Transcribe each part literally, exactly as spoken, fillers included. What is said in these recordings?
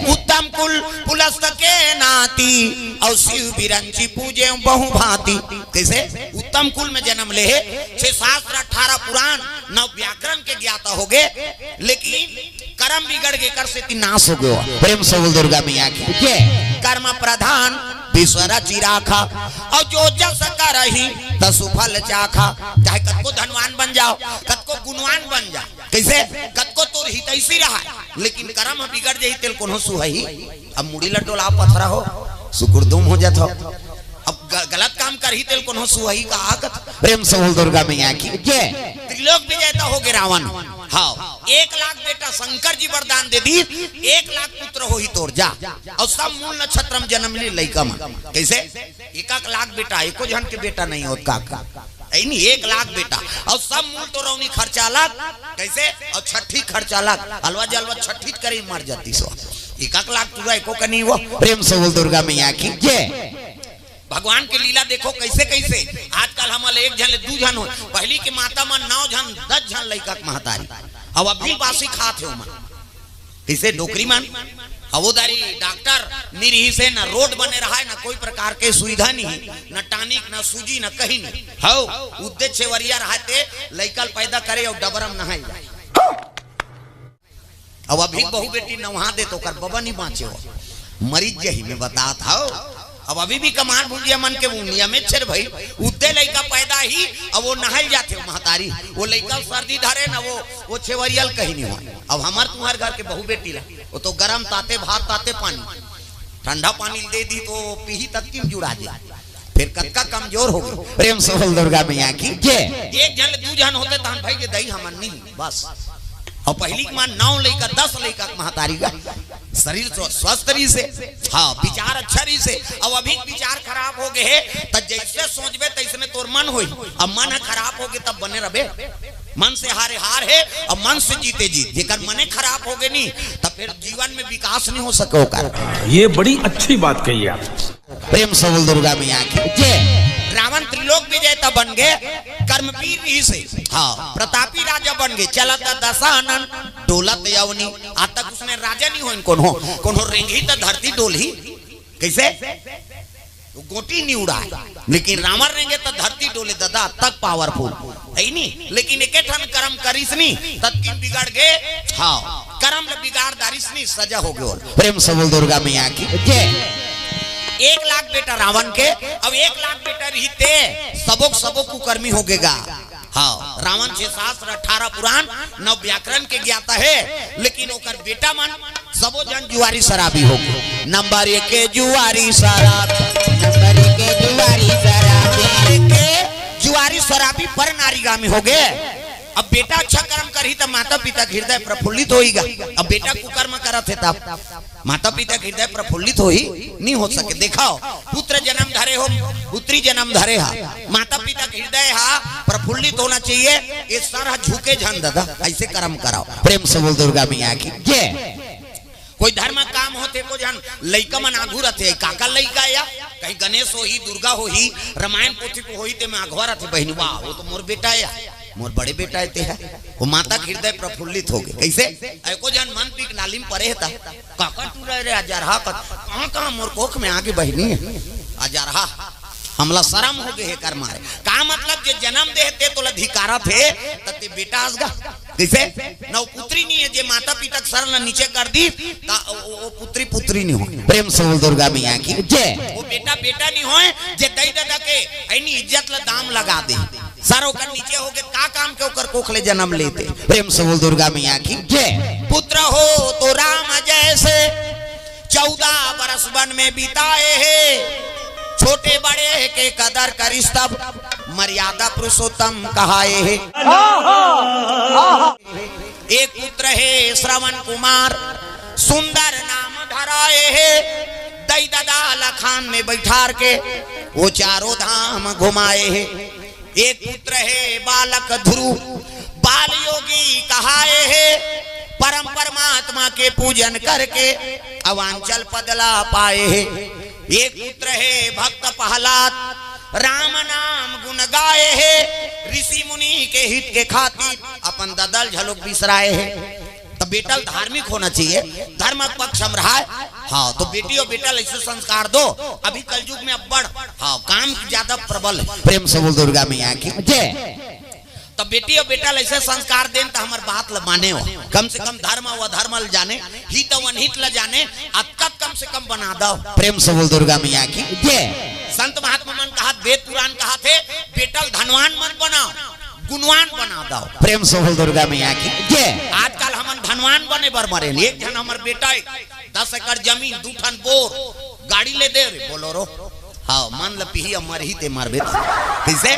उत्तम कुल पुलस्त के नाती, अउ शिव बिरंची पूजे बहु भांति। कइसे? उत्तम कुल में जनम ले हे, छह शास्त्र, अठारह पुराण, नौ व्याकरण के ज्ञाता होगे, लेकिन करम बिगड़ गे, एकर सेती नाश होगे। प्रेम से बोल दुर्गा मैया की जय। कर्म प्रधान विश्व रचि राखा, अउ जो जस करही तसु फल चाखा। चाहे कतको धनवान बन जाव, कतको गुणवान बन जा, कइसे? कतको तोर हितैषी रहय, लेकिन करम ह बिगड़ जही, तेल कोनो सुहही। अब मुड़ी ल डोला पथरा हो, सुकुरदुम हो जात हो। अब ग-, गलत काम करही, तेल कोनो सुहही का आकत। प्रेम से बोल दुर्गा मैया की जय। त्रिलोक विजेता होगे रावण। हाँ, एक लाख बेटा शंकर जी वरदान दे दी, एक लाख पुत्र होही तोर जा। अउ सब मूल नक्षत्र में जनम ली लइका मन। कइसे? एक एक लाख बेटा, एको झन के बेटा नहीं होत का, का? ऐ नहीं, एक लाख बेटा, अउ सब मूल तो रौनी खर्चा लग। कइसे? अउ छठी खर्चा लग, अलवा जलवा छठी करे मर जाती सो। एक एक लाख टूरा एको का नहीं हो। प्रेम से बोल दुर्गा मैया की जय। भगवान के लीला देखो कइसे कइसे। आजकल हमन एक झन ले दू झन हो, पहिली के माता मन नौ झन दस झन लइका के महतारी, अउ अभी बासी खात हे ओमन। कइसे डोकरी मन? अउ ओ दारी डॉक्टर नी रिहिस हे, न रोड बने रहय, न कोई प्रकार के सुविधा नहीं, न टॉनिक, न सूजी, न कहीं नहीं। हव, उद्दे छेवरिया रहय ते लइका ल पैदा करे अउ डबरम नहाय जाय। अउ अभी बहू बेटी नहा दे त ओकर बबा नहीं बाँचे हो, मरिच जही में बतात हव। अब अभी भी कमार भुजिया मन के उनिया में छेर भई, उद्दे लइका पैदा ही, अब वो नहल जाथे, वो महतारी, वो लइका सर्दी धरे न, वो, वो छेवरियल कहीं नहीं हो। अब हमर तुम्हर घर के बहू बेटी ला, वो तो गरम ताते भात, ताते पानी, ठंडा पानी दे दी तो पीही तक किम जुड़ा जे। फिर कतका कमजोर हो गई। प्रेम से बोल दुर्गा मैया की जय। एक झन ले दू झन होते तहन भाई के दई हमन नहीं, बस। अउ पहिली के माँ नौ लइका, दस लइका के महतारी गा, शरीर स्व-, स्वस्थ रहिस हे, हाँ, विचार अच्छा रहिस हे। अउ अभी विचार खराब हो गए हे, त जइसे सोचबे तइसने तोर मन होई। अब मन ह खराब हो गए तब बने रबे, मन से हारे हार हे, अउ मन से जीते जीत। जेकर मने खराब हो गए नी, तब फिर जीवन में विकास नहीं हो सके ओकर। ये बड़ी अच्छी बात कही आप। प्रेम से बोल दुर्गा मैया की जय। रावण त्रिलोक विजेता बन गए, कर्मवीर रहिस हे, हाँ, प्रतापी राजा बन गए, चलत दशानन डोलत अवनी। आज तक उसने राजा नहीं होइन कोनो, कोनो रेंगही त धरती डोलही। कइसे? वो गोटी नहीं उड़ाए, लेकिन रावण रेंगे त धरती डोले, दादा, तक पावरफुल। है नी? लेकिन एके ठन करम करिस नी, ततकिन बिगड़ गे। हाँ, करम ल बिगाड़ डारिस नी, सजा हो गयो। प्रेम से बोल दुर्गा मैया की जय। एक लाख बेटा रावण के, अब एक लाख बेटा रहिते, सबो के सबो कुकर्मी हो गेगा। हाँ, रावण छे शास्त्र, अठारह पुराण, नौ व्याकरण के ज्ञाता हे, लेकिन ओकर बेटा मन सबो झन जुआरी शराबी हो गे। नंबर एक के जुआरी शराब, नंबर एक के जुआरी शराब, एक के जुआरी शराबी पर नारीगामी हो गे। अब बेटा अच्छा कर्म करही त माता पिता के हृदय प्रफुल्लित होईगा। अब बेटा कुकर्म करत हे तब माता पिता के हृदय प्रफुल्लित होही? नहीं हो सके। देखाओ, पुत्र जन्म धरे हो, पुत्री जन्म धरे हा, माता पिता के हृदय हा प्रफुल्लित होना चाहिए। ये सर हा झुके झन दादा, ऐसे कर्म कराओ। प्रेम से बोल दुर्गा मैया की जय। कोई धर्म काम होथे, को झन लइका मन आघू रथे, काका लइका या कहीं गणेश होही, दुर्गा होही, रामायण पोथी को होही, ते में आघवा रथे बहिनी, वाह, वो तो मोर बेटा या, मोर बड़े बेटा हे ते हे। वो माता के हृदय प्रफुल्लित हो गए। कैसे? एको झन मन पीक नाली में परे हे ता, काका टूरा रे, अजरहा कत, कहाँ, कहाँ मोर कोख में आगे बहिनी हे, अजरहा। हमला शरम हो गए हे कर मारे। का मतलब, जे जन्म दे हे ते तोला धिकारत हे, त ते बेटा असगा। कैसे? न वो पुत्री नहीं है, जे माता पिता के शरण ला नीचे कर दी, ता ओ, ओ, ओ पुत्री पुत्री नहीं हो। प्रेम से बोल दुर्गा मैया की जय। वो बेटा बेटा नहीं होए, जे दई ददा के ऐनी इज्जत ला दाम लगा दे। सर ओकर नीचे हो गए, का काम के ओकर कोख ले जन्म लेते। प्रेम से बोल दुर्गा मैया की जय। पुत्र हो तो राम जैसे, चौदह बरस वन में बिताए हे, छोटे बड़े के कदर करिस तब, मर्यादा पुरुषोत्तम कहाए हे। एक पुत्र हे श्रवण कुमार, सुंदर नाम धराए हे, दई ददा लखान में बैठार के, वो चारों धाम घुमाए हे। एक पुत्र हे बालक ध्रुव, बाल योगी कहाए हे, परम परमात्मा के पूजन करके अवांचल पद ला पाए हे। एक पुत्र हे भक्त प्रहलाद, राम नाम गुण गाए हे, ऋषि मुनि के हित के खातिर अपन ददल झलोक बिसराए हे। तब बेटा ल धार्मिक होना चाहिए, धर्म के पक्ष म रहय। हाँ, तो बेटी अउ बेटा ल अइसे संस्कार दो। अभी कलयुग में अब्बड़, हाँ, काम ज्यादा प्रबल हे। प्रेम से बोल दुर्गा मैया की। जय। त बेटी अउ बेटा ल अइसे संस्कार देन त हमर बात ल माने हो, कम से कम धर्म अउ अधर्म ल जाने, हित अउ अनहित ल जाने, अतका कम से कम बना दव। प्रेम से बोल दुर्गा मैया की। जय। संत महात्मा मन कहत, वेद पुराण कहत हे, बेटा ल धनवान मत बनाव, गुणवान बना दव। प्रेम से बोल दुर्गा मैया की। जय। आजकल हमन धनवान बने बर मरेन। एक झन हमर बेटा हे, दस एकड़ जमीन, दू ठन बोर, गाड़ी ले दे रे, बोलेरो। हाँ, मन ल पीही अउ मरही ते मरबे। कइसे?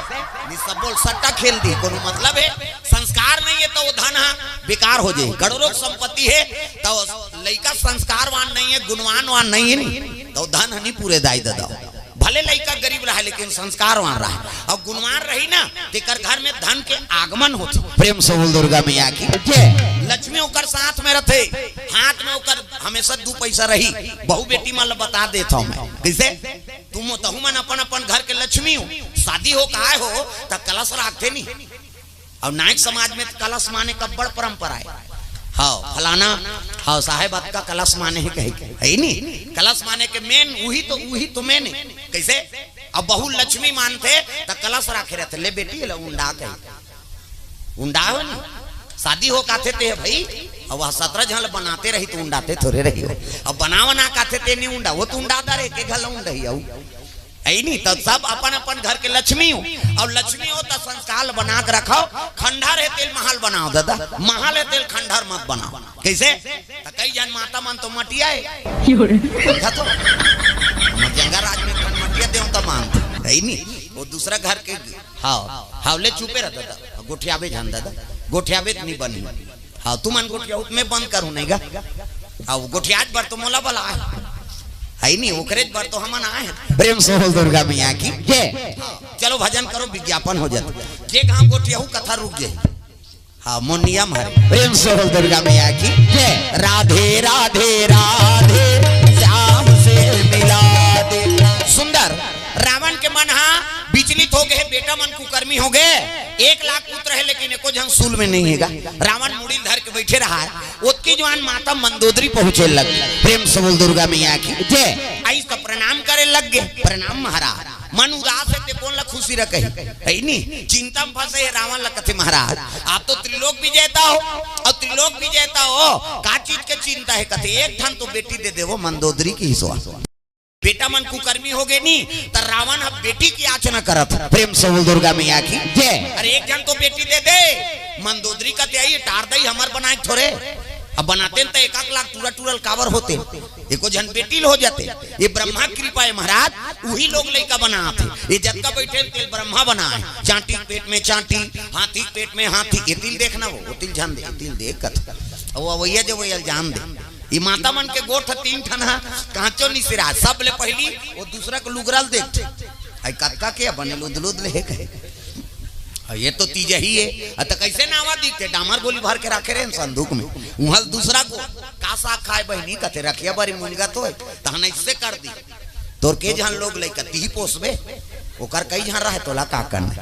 नि सब बोल सट्टा खेल दी, कोनो मतलब हे? संस्कार नइ हे त ओ धन ह बेकार हो जाही। करोड़ों के संपत्ति हे त ओ लइका संस्कारवान नइ हे, गुणवानवान नइ हे, नी त ओ धन ह नी पूरे दाई ददा। भले लइका गरीब रहय लेकिन संस्कारवान रहय, अउ गुणवान रही ना, तेकर घर में धन के आगमन होथे। प्रेम से बोल दुर्गा मैया की। जय। लक्ष्मी ओकर साथ में रथे, हाथ में ओकर हमेशा दू पैसा रही। बहू बेटी मन ल बता देत हव मैं। कइसे? तुम, तहू मन अपन अपन घर के लक्ष्मी हो, शादी हो काय हो, त कलश राखथे नी। अउ नायक समाज में त कलश माने के अब्बड़ परंपरा हे। हाँ, फलाना, हाँ, साहेब अतका कलश माने हे कहे के, हे नी? कलश माने के main, उही तो, उही तो main हे। कइसे? अब बहू लक्ष्मी मानथे त कलश राखे रहिथे, ले बेटी, ले उंडा कहे। उंडा हो नी? शादी हो काथे ते भई, अब वह सतरा झन ल बनाते रही त उंडाते थोरे रही हो। अब बनावा ना काथे ते नी उंडा, ओ तो उंडा दर एक, एक घला उंडही अउ। हे नी, त सब अपन अपन घर के लक्ष्मी हो, अउ लक्ष्मी हो त संस्कार ल बना के रखव। खंडहर हे तेल महल बनाव ददा, महल हे तेल खंडहर मत बनाव। कइसे? त कई झन माता मन तो मटिया हे। समझा तो? हमर जंगा राज में खन मटिया देवता मानथे। हे नी? ओ दूसरा घर के, हाँ, हाँ, ले चुपे रह ददा। गोठियाबे झन ददा। गोठियाबे त नी बनही। हाँ, तुमन गोठियाहू त मैं बंद करहूँ नहीं गा। हाँ, ओ गोठियाच बर तो मोला बलाय हे। हे नी, ओकरेच बर तो हमन आए हन। प्रेम से बोल दुर्गा मैया की। जय। हाँ, चलो भजन करो, विज्ञापन हो जाथे। जे कहाँ गोठियाहू कथा रुक जाही। हाँ, मोर नियम हरे। प्रेम से बोल दुर्गा मैया की। जय। राधे राधे राधे, श्याम से मिला दे। सुंदर। रावण के मन हा विचलित हो गे, बेटा मन कुकर्मी हो गे। एक लाख पुत्र हे लेकिन एको झन सूल में नइ हे गा। रावण मुड़ी ल धर के बइठे रहय, ओतकी जुवार माता मंदोदरी पहुंचे लग गे। प्रेम से बोल दुर्गा मैया की। जय। आइस त प्रणाम करे लग गे। प्रणाम महाराज। मन उदास हे ते कोन ल खुशी रखही? हे नी? चिंता म फंसे हे रावण ल कथे महाराज, आप तो त्रिलोक विजेता हो, अउ त्रिलोक विजेता हो, का चीज के चिंता हे? कथे एक ठन तो बेटी दे देवो मंदोदरी कहिस। बेटा मन कुकर्मी हो गे नी, त रावण ह बेटी के याचना करत हे। प्रेम से बोल दुर्गा मैया की। जय। अरे एक झन तो बेटी दे दे। मंदोदरी कथे अई टार दई हमर बनाय के थोरे। अब बनातेन त एक आध लाख टूरा टूरा ल काबर होते। एको झन बेटी ल हो जाते। ये ब्रह्मा के कृपा हे महाराज, उही लोग लइका बनात हे। ये जतका बइठे तेल ब्रह्मा बनाय हे। चांटी के पेट में चांटी, हाथी के पेट में हाथी। एती ल देखना वो, ओती ल झन दे, एती ल देख कथे। अउ अवइया जवइया ल जान दे। ये माता मन के गोठ तीन ठन ह, कांचो नइ सिराय। सब ले पहिली वो दूसरा के लुगरा ल देखथे। अई कतका के बने लुदलुद ले हे कहे। अउ ये तो तीजही हे। अ, त कइसे नावा दिखथे? डामर गोली भर के राखे रहे न संदूक में। उहाँ ल दूसरा को, का साग खाय बहिनी? कथे रखिया बारी मुनगा तो हे। तहन अइसे कर दी। तोर के झन लोग लइका तीही पोसबे? ओकर कई झन रहय, तोला का करना?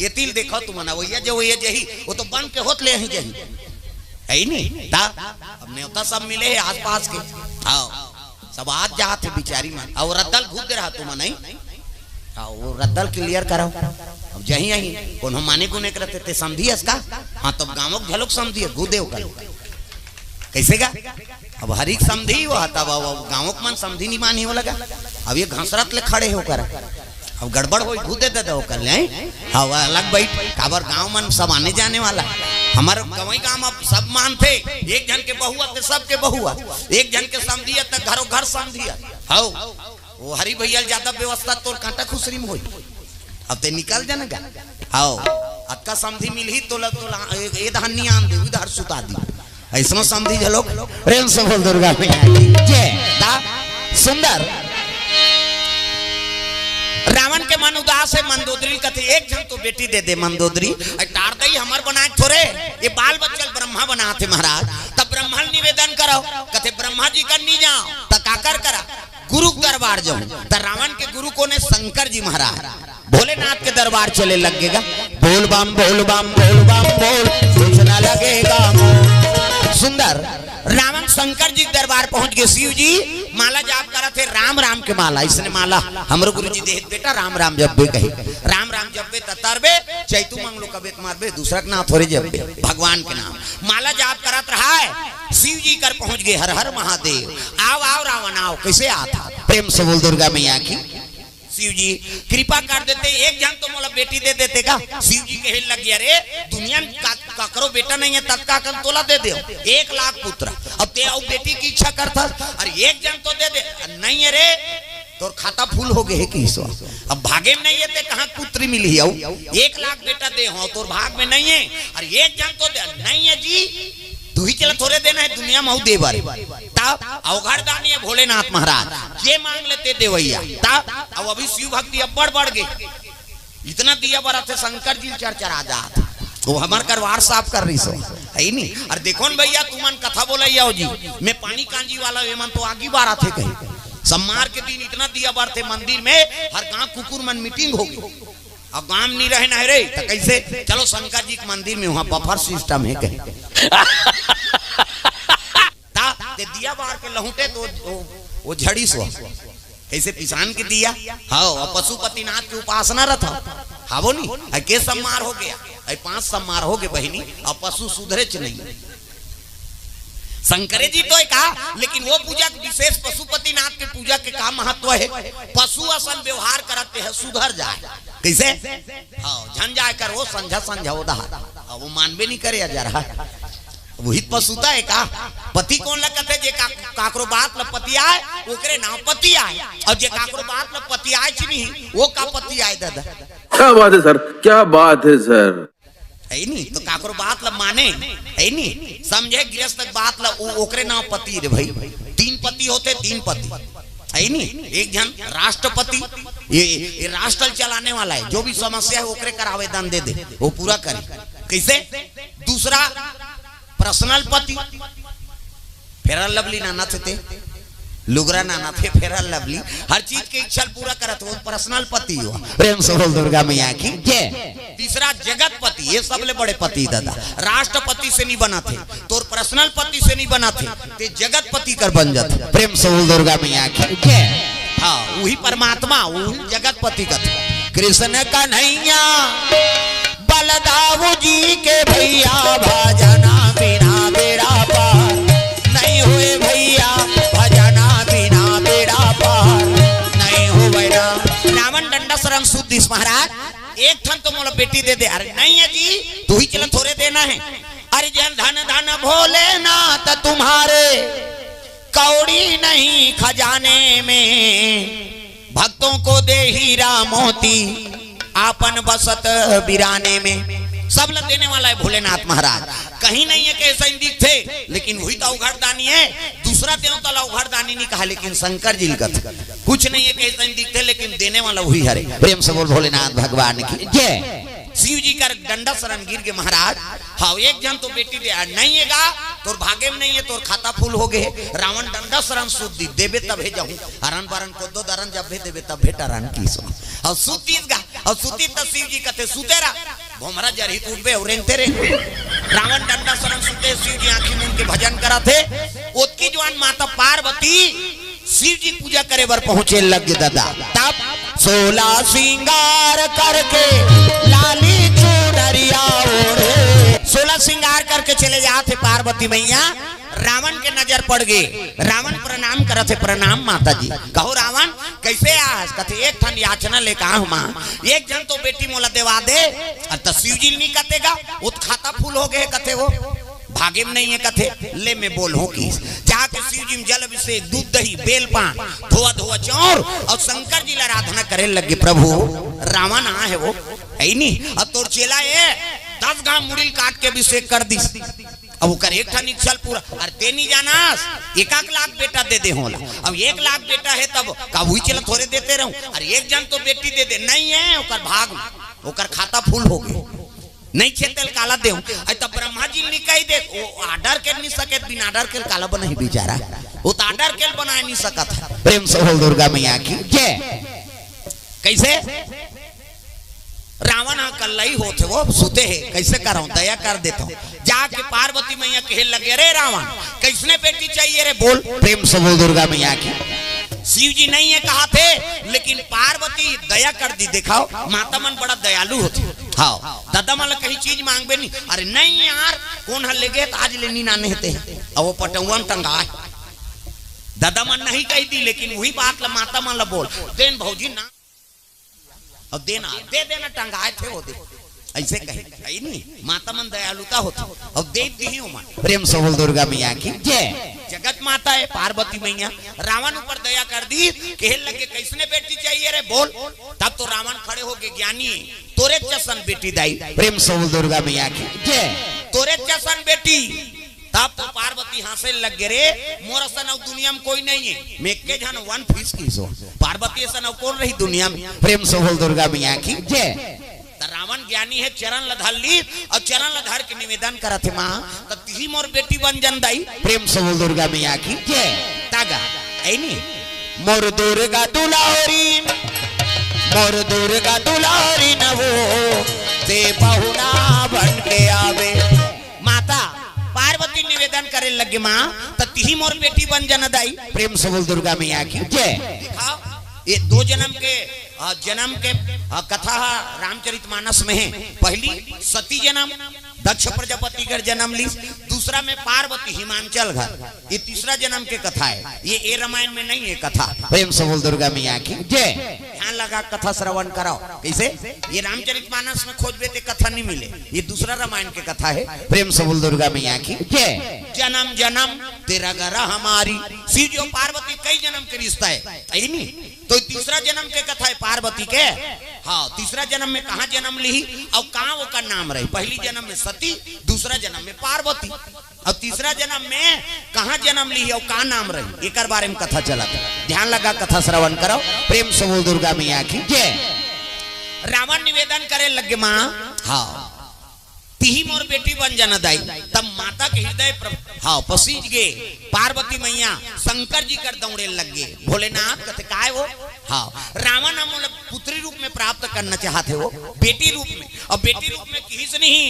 एती ल देखव तुमन, अवइया जवइया जही, वो तो बन के होत ले अही जही। हे नी? त अब नेवता सब मिले हे आसपास के। हाँ, सब आत जात हे बिचारी मन। अउ रद्दा ल घूद दे रहा तुमन, नहीं? हाँ, वो रद्दा ल clear करव। अब जही अही, कोनो माने गुने के रहिथे, ते समधी अस का? हाँ, तब गाँव के घलोक समधी हे, घूदे ओकर। कइसे गा? अब हरिक समधी वो ह, तब अब, अब गाँव के मन समधी नइ मानही वो लगा। अब ये घसरत ले खड़े हे ओकर। अब गड़बड़ होही, घूदे दे दे ओकर ले, हैं? हाँ, वो अलग बइठ, काबर गाँव मन सब आने जाने वाला। हमर गंवई गाँव म सब मानथे, एक झन के बहू आथे, सबके बहू आथे। एक झन के समधी आथे, घरो घर समधी आथे। हव, वो हरी भइया ल जादा व्यवस्था तोर कांटा खुसरी म होही। अब ते निकल जाना गा। हव, अतका समधी मिलही तोला, तोला ए, ए डहर नइ आन दे, उही डहर सुता दी। अइसनो समधी घलोक। प्रेम से बोल दुर्गा मैया की। जय। दा, सुंदर। रावण के मन उदास हे, मंदोदरी ल कथे, "एक झन तो बेटी दे दे मंदोदरी, अई टार दई हमर बनाय के थोरे, ये बाल बच्चा ल ब्रह्मा बनाथे महाराज।" तब ब्रह्मा ल निवेदन करव, कथे, "ब्रह्मा जी कर नइ जाव, त काकर करा? गुरु के दरबार जाहूं।" त रावण के गुरु कोन हे? शंकर जी महाराज। भोलेनाथ के दरबार चले लग गेगा। बोल बम, बोल बम, बोल बम, बोल, कुछ ना लगेगा मोल। सुंदर। रावण शंकर जी के दरबार पहुंच गए। शिव जी माला जाप करत हे, राम राम के माला। इसने माला हमरो गुरु जी देत, बेटा राम राम जपबे कही, राम राम जपबे त तरबे, चैतू मंगलो कबे त मरबे, दूसरा के नाम थोरे जपबे, भगवान के नाम। माला जाप करत रहा है, शिव जी कर पहुंच गए। हर हर महादेव। आओ आओ रावण आओ। कैसे आता? प्रेम से बोल दुर्गा मैया की। शिव जी कृपा कर देते, एक झन तो मोला बेटी दे देते का। शिव जी कहे लग गया, "अरे दुनिया में का, काकरो बेटा नहीं है, तत्का कन तोला दे दे एक लाख पुत्र। अब ते अउ बेटी की इच्छा करता, अरे एक झन तो दे दे।" "नहीं है रे, तोर खाता फुल हो गए है कि सो। अब भागे में नहीं है ते कहाँ पुत्री मिली है? एक लाख बेटा दे हो, तोर भाग में नहीं है, अरे एक झन तो दे।" "नहीं है जी, तू ही चला थोरे देना है दुनिया में अउ दे बर।" तब अवघड़ दानी है भोलेनाथ महाराज, जे मांग लेते देवैया। तब अब अभी शिव भक्ति अब्बड़ बढ़ गई। इतना दिया बरत हे शंकर जी चरचरा जात। वो हमर कर WhatsApp कर रही सो, है ही नहीं। और देखो न भैया, तुमन कथा बोलैया हो जी, मैं पानी कांजी वाला, ये मन तो आगी बारत हे कहीं। सम्मार के दिन इतना दिया बरत हे मंदिर में, हर गांव कुकुर मन मीटिंग होगी। अब गांव नहीं रहे ना रे, तो कैसे? चलो शंकर जी के मंदिर में, वहां बफर सिस्टम है कहीं। ता, ते दिया बार के लहुटे तो वो, वो झड़ी सो। कैसे पिसान के दिया? हाँ, और पशुपतिनाथ की उपासना रथ। हाँ, वो नहीं, अरे के सम्मार हो गया, अरे पांच सम्मार हो गए बहिनी, और पशु सुधरे च नहीं। शंकरे जी तो एक कहा, लेकिन वो पूजा के विशेष, पशुपतिनाथ के पूजा के का महत्व है? पशु असन व्यवहार करते हैं, सुधर जाए। कैसे? हाँ, झन जाए कर वो संझा संझा उधार। हाँ, वो मानबे नहीं करे जरा। वही पशुता है का? पति कौन ला कथे? जे का, काकरो बात ला पति आए, ओकरे नाम पति आए। और जे काकरो बात ला पति आए च नहीं, वो का पति आए दादा? क्या बात है सर, क्या बात है सर। है नहीं तो काकरो बात ला माने, है नहीं समझे गृहस्थ के बात ला, ओ-, ओकरे नाम पति रे भाई। तीन पति होते, तीन पति, है नहीं। एक झन राष्ट्रपति, ये, ये राष्ट्र चलाने वाला है, जो भी समस्या है ओकरे कर आवेदन दे दे, वो पूरा करे। कैसे? दूसरा पर्सनल पति, फेयर लवली नाना थे ते, लुगरा नाना थे, फेयर लवली, हर चीज के इच्छा पूरा करत हो, पर्सनल पति हो। प्रेम से बोल दुर्गा मैया की जय। तीसरा जगतपति, ये सबले बड़े पति दादा, राष्ट्रपति से नहीं बना थे, तोर पर्सनल पति से नहीं बना थे, ते जगतपति कर बन जाते। प्रेम से बोल दुर्गा मैया की जय। हाँ, वही परमात्मा, वही जगतपति का थे। कृष्ण कन्हैया बलदाऊ जी के भैया, भजना बिना बेड़ा पार नहीं होए भैया, भजना बिना बेड़ा पार नहीं होए ना। रावण डंडा सरंग सुद्धिस महाराज, एक ठन तो मोला बेटी दे दे। अरे नहीं है जी, तू ही चला थोरे देना है। अरे जन धन धन भोलेनाथ तुम्हारे, कौड़ी नहीं खजाने में, भक्तों को दे हीरा मोती, आपन बसत बिराने में। सब ला देने वाला है भोलेनाथ महाराज। कहीं नहीं है कि ऐसा ही दिखते, लेकिन वही तो अवघड़ दानी है। दूसरा देवता ला अवघड़ दानी नहीं कहा, लेकिन शंकर जी लिखत कुछ नहीं है कि ऐसा ही दिखते, लेकिन देने वाला वही हरे। प्रेम से बोल भोलेनाथ भगवान की जय। शिव जी का डंडा शरण गिर के महाराज, हाँ, एक झन तो बेटी दे, आ, नहीं है गा, तोर भागे में नहीं है, तोर खाता फूल हो गए। रावण डंडा शरण सुद्धी देबे तभे जाऊं, हरन बरन को दो दरन जब भी देबे तब भेटा रन की सो। और सुतीस गा, और सुतीस तो शिव जी कथे सुते रहा, भोमरा जरही तो उठबे और रेंगते रे। रावण डंडा शरण सुते, शिव जी आंखी मूंद के भजन करा थे। ओतकी जवान माता पार्वती शिव जी पूजा करे बर पहुंचे लग दादा। तब सोला सिंगार करके लाली चुनरिया ओढ़े। सोला सिंगार करके चले जात हे पार्वती मैया। रावण के नजर पड़ गए। रावण प्रणाम करत हे, "प्रणाम माता जी।" कहो रावण, "कैसे आस?" कथे, "एक ठन याचना लेके आए हूं मां, एक झन तो बेटी मोला देवा दे।" अरे त शिव जी नहीं कतेगा, वो तो खाता फूल हो गए कथे वो। भागे में नहीं है कथे, ले मैं बोलहूं कि। जाके शिव जी में जल अभिषेक, दूध दही, बेल पान, धोआ धोआ चाउर और शंकर जी ला आराधना करे लगे, "प्रभु, रावण आ है वो, है ही नहीं, अब तोर चेला ये दस गांव मुड़िल काट के अभिषेक कर दिस।" अब ओकर एक ठन इच्छा पूरा, अरे ते नहीं जानास, एक एक लाख बेटा दे दे होला। अब एक लाख बेटा है तब का वही चेला थोरे देते रहूं? अरे एक जन तो बेटी दे दे, नहीं है ओकर भाग में, ओकर खाता फुल हो गए। नहीं छे तेल काला देव। अरे तब ब्रह्मा जी ने कही दे, वो ऑर्डर के नहीं सके, बिना ऑर्डर के काला बनाई बेचारा, वो तो ऑर्डर के बनाए नहीं सकत है। प्रेम से बोल दुर्गा मैया की जय। कैसे? रावण ह कल्लई होत हे, वो सुते हे, कइसे करंव, दया कर देथंव। जाके पार्वती मैया कहे लगे, "अरे रावण, कइसने बेटी चाहिए रे, बोल।" प्रेम से बोल दुर्गा मैया की। शिव जी नहीं हे कहाथे, लेकिन पार्वती दया कर दी। देखव, माता मन बड़ा दयालु होथे। हाँ, ददा मन ला कहीं चीज मांगबे नहीं, "अरे नहीं यार, कोन ह लेगे त आज ले नी नाने हे ते।" अउ वो पटउवा म टंगाय। ददा मन नहीं कहि दी, लेकिन वही बात ला माता मन ला बोल देन भौजी ना। अउ देना, दे देना, टंगाय थे वो दे। अइसे कहे, हे नी, माता मन दयालुता होथे, अउ दे दिही ओमन। प्रेम से बोल दुर्गा मैया की जय। जगत माता हे पार्वती मैया, रावण ऊपर दया कर दी, कहे लगे, "कइसने बेटी चाहिए रे, बोल।" तब तो रावण खड़े होके, "ज्ञानी, तोरे जसन बेटी दाई।" प्रेम से बोल दुर्गा मैया की जय। "तोरे जसन बेटी।" तब तो पार्वती हाँसे लग गे, "रे, मोर असन अउ दुनिया म कोई नहीं हे, मैं एक्के झन one piece किहिस हों।" पार्वती असन अउ कोन रही दुनिया म? प्रेम से बोल दुर्गा मैया की जय। त रावण ज्ञानी हे, चरण ल धर ली अउ चरण ल धर के निवेदन करत हे, "माँ, त तिही मोर बेटी बन जन दाई।" प्रेम से बोल दुर्गा मैया की जय। तागा, हे नी, मोर दुर्गा दुलारी, मोर दुर्गा दुलारी न वो, ते पहुना बन के आवे। माता पार्वती निवेदन करे लगे, "माँ, त तिही मोर बेटी बन जन दाई।" प्रेम से बोल दुर्गा मैया की जय। देखव, ये दो जनम के, अ, जनम के, अ, कथा ह रामचरित मानस में हे। पहली सती जनम, दक्ष प्रजापति घर जनम लीस, दूसरा में पार्वती हिमांचल घर। ये तीसरा जनम के कथा हे। ये, ये रामायण में नहीं हे कथा। प्रेम से बोल दुर्गा मैया की जय। ध्यान लगा कथा श्रवण करव। कइसे? ये रामचरित मानस में खोजबे ते कथा नहीं मिले, ये दूसरा रामायण के कथा हे। प्रेम से बोल दुर्गा मैया की जय। जनम जनम तेरा गरा हमारी, शिव जी अउ पार्वती कई जनम के रिश्ता हे, हे नी? तो तीसरा जनम के कथा हे पार्वती के। हाँ, तीसरा जनम में कहाँ जनम लिही अउ का ओकर नाम रही? पहली जनम में सती, दूसरा जनम में पार्वती। अउ तीसरा जनम में कहाँ जनम लिही अउ का नाम रही, एकर बारे म कथा चलत हे। ध्यान लगा कथा श्रवण करव। प्रेम से बोल दुर्गा मैया की जय। रावण निवेदन करे लगे, "माँ, हाँ, तिही मोर बेटी बन जन दाई।" तब माता के हृदय प्र-, हाँ, पसीज गे। पार्वती मैया शंकर जी कर दौड़े लग गे। भोलेनाथ कथे, "काय वो?" हाँ, "रावण ह मोला पुत्री रूप में प्राप्त करना चाहत हे वो, बेटी रूप में, अउ बेटी रूप में किहिस नहीं।"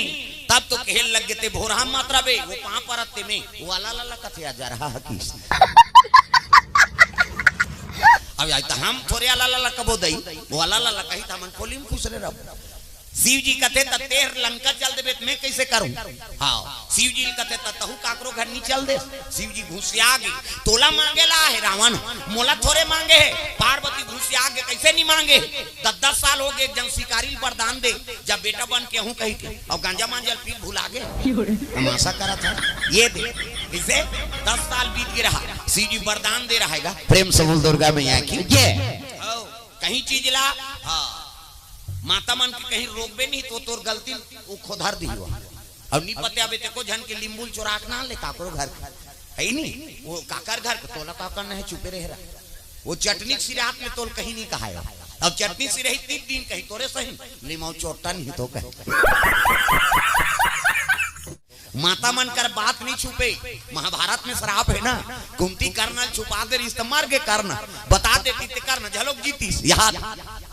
तब तो कहे लग गे, "ते भोरहा मत रबे, वो पाँव परत ते में, वो अला लला कथे आ जा रहा हकीस।" अब आज त हम थोरे अला लला कबो दई, वो अला लला कही त हमन कोली म खुसरे रबो। शिव जी कथे, "त तेहर लंका चल देबे त मैं कइसे करहूं?" हाँ, शिव जी कथे, "त तहू काकरो घर नी चल दे।" शिव जी घुसिया गे, "तोला मांगे ला हे रावण, मोला थोरे मांगे हे।" पार्वती घुसिया गे, "कइसे नी मांगे हे? दस दस साल हो गे, एक जन शिकारी ल वरदान दे, जब बेटा बन के हूं कहि के, अउ गांजा मांजा ल पी भुला गे।" तमाशा करत हे, ये दे, इसे दस साल बीत गे रहा, शिव जी वरदान दे रहेगा। प्रेम से बोल दुर्गा मैया की जय। हव, कहीं चीज ला, हाँ, माता मन के कहीं रोकबे नहीं तो तोर गलती वो खोधर दिही वो। अउ नी पते आबे ते को झन के लिंबू ल चोरा के ना ले काकरो घर के। हे नी? वो काकर घर के तोला काकर नहीं चुपे रहे रहा। वो चटनी सिरात में तोल कहीं नी कहाय। अब चटनी सिरही तीन दिन कहीं तोरे सही। लिमाऊ चोट्टा नहीं तो कहे। माता मन कर बात नहीं छुपे। महाभारत में श्राप हे ना, कुंती कर्ण ल छुपा दे रिहिस त मर गे कर्ण, बता देतिस त कर्ण झलोक जीतिस। याद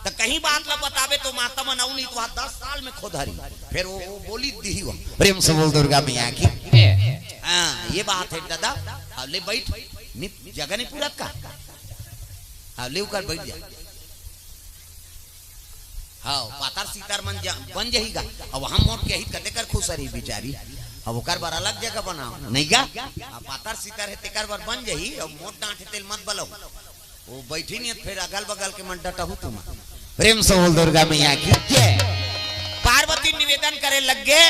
त कहीं बात ला बताबे तो माता मन अउ नहीं तो दस साल में खोधरी। फिर वो, वो बोली दिही वो। प्रेम से बोल दुर्गा मैया की। हाँ, ये बात हे दादा। अब ले बैठ, नि-, जगह नहीं पूरत का। अब ले उकर बैठ जा। हाँ, पातर सीतर मन जा, बन जही गा। अब हम मोट के ही कते कर खुसरी बिचारी। अब ओकर बर अलग जगह बनाओ, नहीं गा? अब पातर सीतर हे तेकर बर बन जही, अब मोट डांट हे तेल मत बलऊ। वो बैठी नहीं, फिर अगल बगल के मन डटहू तुम। प्रेम से बोल दुर्गा मैया की जय। पार्वती निवेदन करे लग गे,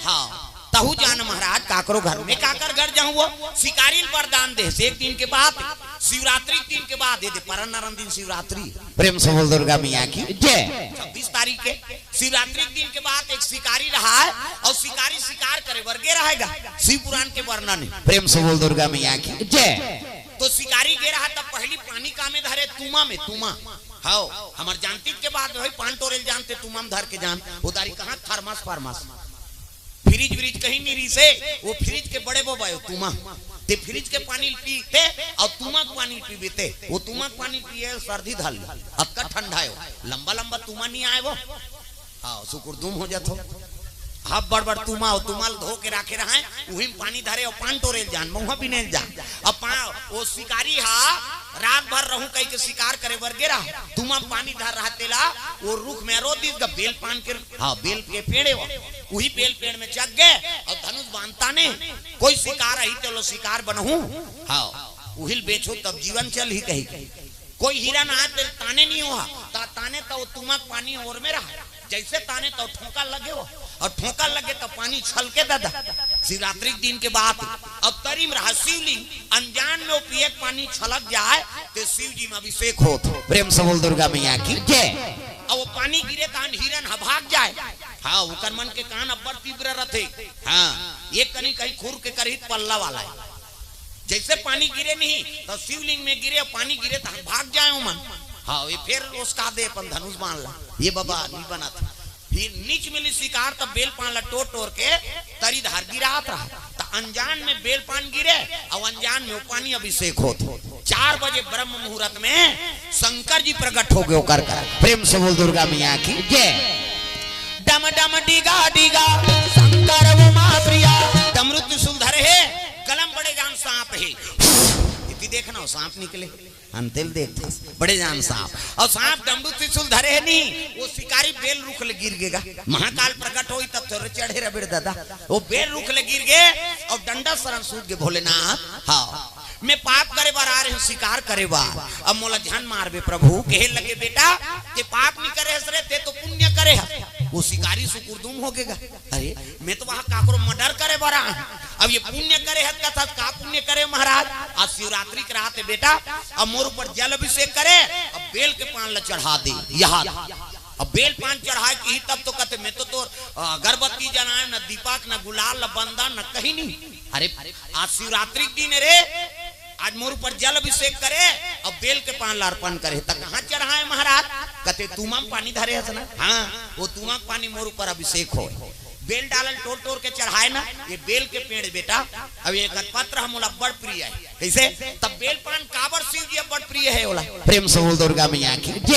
हाँ, तहू जान महाराज काकरो घर में काकर घर जाऊं वो शिकारी ल वरदान दे से एक दिन के बाद, शिवरात्रि के दिन के बाद, ये दे परन नरन दिन शिवरात्रि। प्रेम से बोल दुर्गा मैया की जय। छब्बीस तारीख के शिवरात्रि के दिन के बाद एक शिकारी रहा है और शिकारी शिकार करे बर गे रहेगा। शिव पुराण के वर्णन है। प्रेम से बोल दुर्गा मैया की जय। तो शिकारी गे रहा तब पहली पानी का में धरे तुमा में, तुमा। हाओ, हमर जानती के बाद भाई पान टोरेल जानते तुमा में धर के जान। उदारी कहाँ थर्मस फर्मस। फ्रिज व्रिज कहीं नहीं रही से, वो फ्रिज के बड़े बबायो तुमा। ते फ्रिज के पानी पीते और तुमा के पानी पीबे ते। वो तुमा के पानी पिए सर्दी धर ली। अतका ठंडा है वो। लंबा लंबा तुमा नहीं आए वो। हाँ, सुकुरदुम हो जाथो। हब बड़ बड़ तुमा हो, तुमा ल धो के राखे रहय, उही म पानी धरे अउ पान टोरे ल जान, महुआ बिने ल जान। अब पा-, वो शिकारी हा रात भर रहूं कहि के शिकार करे बर गे रहा, तुमा म पानी धर रहा तेला, वो रुख में अरो दिस गा बेल पान के, हाँ, बेल के पेड़ हे वो, उही बेल पेड़ में चघ गे अउ धनुष बांध ताने, कोई शिकार आही तेलो शिकार बनहूं, हाँ, उही ल बेचहूं तब जीवन चलही कहि के। कोई हिरन आय तेल ताने नहीं हुआ, ता ताने तो तुमक पानी ओर में रहा, जैसे ताने तो ठोंका लगे हो, अउ ठोंका लगे तो पानी छलके दादा। शिवरात्रि के दिन के बात, अब तरी में रहा शिवलिंग, अनजान में वो पिए के पानी छलक जाय, ते शिव जी में अभिषेक होत। प्रेम से बोल दुर्गा मैया की जय। अब वो पानी गिरे तहन हिरन ह भाग जाय। हाँ, ओकर मन के कान अब्बड़ तीव्र रथे। हाँ, एक कनी कहीं खुर के करही त पल्ला वाला हे। जैसे पानी गिरे नहीं, तो शिवलिंग में गिरे, पानी गिरे तो हम भाग जाए मन। हाँ, ये फिर उसका दे अपन धनुष बाण ला, ये बाबा नहीं बनत। फिर नीच मिली शिकार, तब बेल पान ला टोर टोर के तरी धार गिरात रहा। तो अनजान में बेल पान गिरे अउ अनजान में वो पानी अभिषेक होत। चार बजे ब्रह्म मुहूर्त में शंकर जी प्रकट हो गए ओकर कर। प्रेम से बोल दुर्गा मैया की जय। डम डम डिगा डिगा शंकर उमा प्रिया, डमरू त्रिशूल धरे हे, गला म बड़े जान सांप हे। इति देखना हो, सांप निकले, अंतेल देखथस, बड़े जान सांप। अउ सांप डमरू त्रिशूल धरे हे नहीं, वो शिकारी बेल रुख ले गिर गेगा। महाकाल प्रकट होई तब थोरे चढ़े रबेड़ दादा। वो बेल रुख ले गिर गे अउ डंडा शरण सूत गे भोलेनाथ। हाँ, मैं पाप करे बर आ रहे हूँ, शिकार करे बर, अब मोला झन मारबे प्रभु। कहे लगे, बेटा, ते पाप नहीं करे हस रे, ते तो पुण्य करे हस। वो शिकारी सुकुरदुम हो गेगा। अरे, मैं तो वहां काकरो मर्डर करे बर आ हूं। अब ये पुण्य करे हत कथस, का पुण्य करे महाराज? आज शिवरात्रि के रात हे बेटा, अब मोर ऊपर जल अभिषेक करे, अब बेल के पान ला चढ़ा दे। यहाँ अब बेल पान चढ़ाए की ही तब तो कहते, मैं तो तोर, अ, अगरबत्ती जलाए, न दीपक, न गुलाल, न बंदा, न कहीं नहीं। अरे, आज शिवरात्रि के दिन हे रे, आज मोर ऊपर जल अभिषेक करे, अब बेल के पान ला अर्पण करे, त कहाँ चढ़ाए महाराज? कहते, तुमा म पानी धरे हस ना? हाँ, वो तुमा के पानी मोर ऊपर अभिषेक हो। बेल डालल टोर टोर के चढ़ाए ना, ये बेल के पेड़ बेटा, अब ये एकर पत्र हम ओला बड़ प्रिय हे। कैसे? तब बेल पान काबर शिव जी बड़ प्रिय हे ओला? प्रेम से बोल दुर्गा मैया की जय।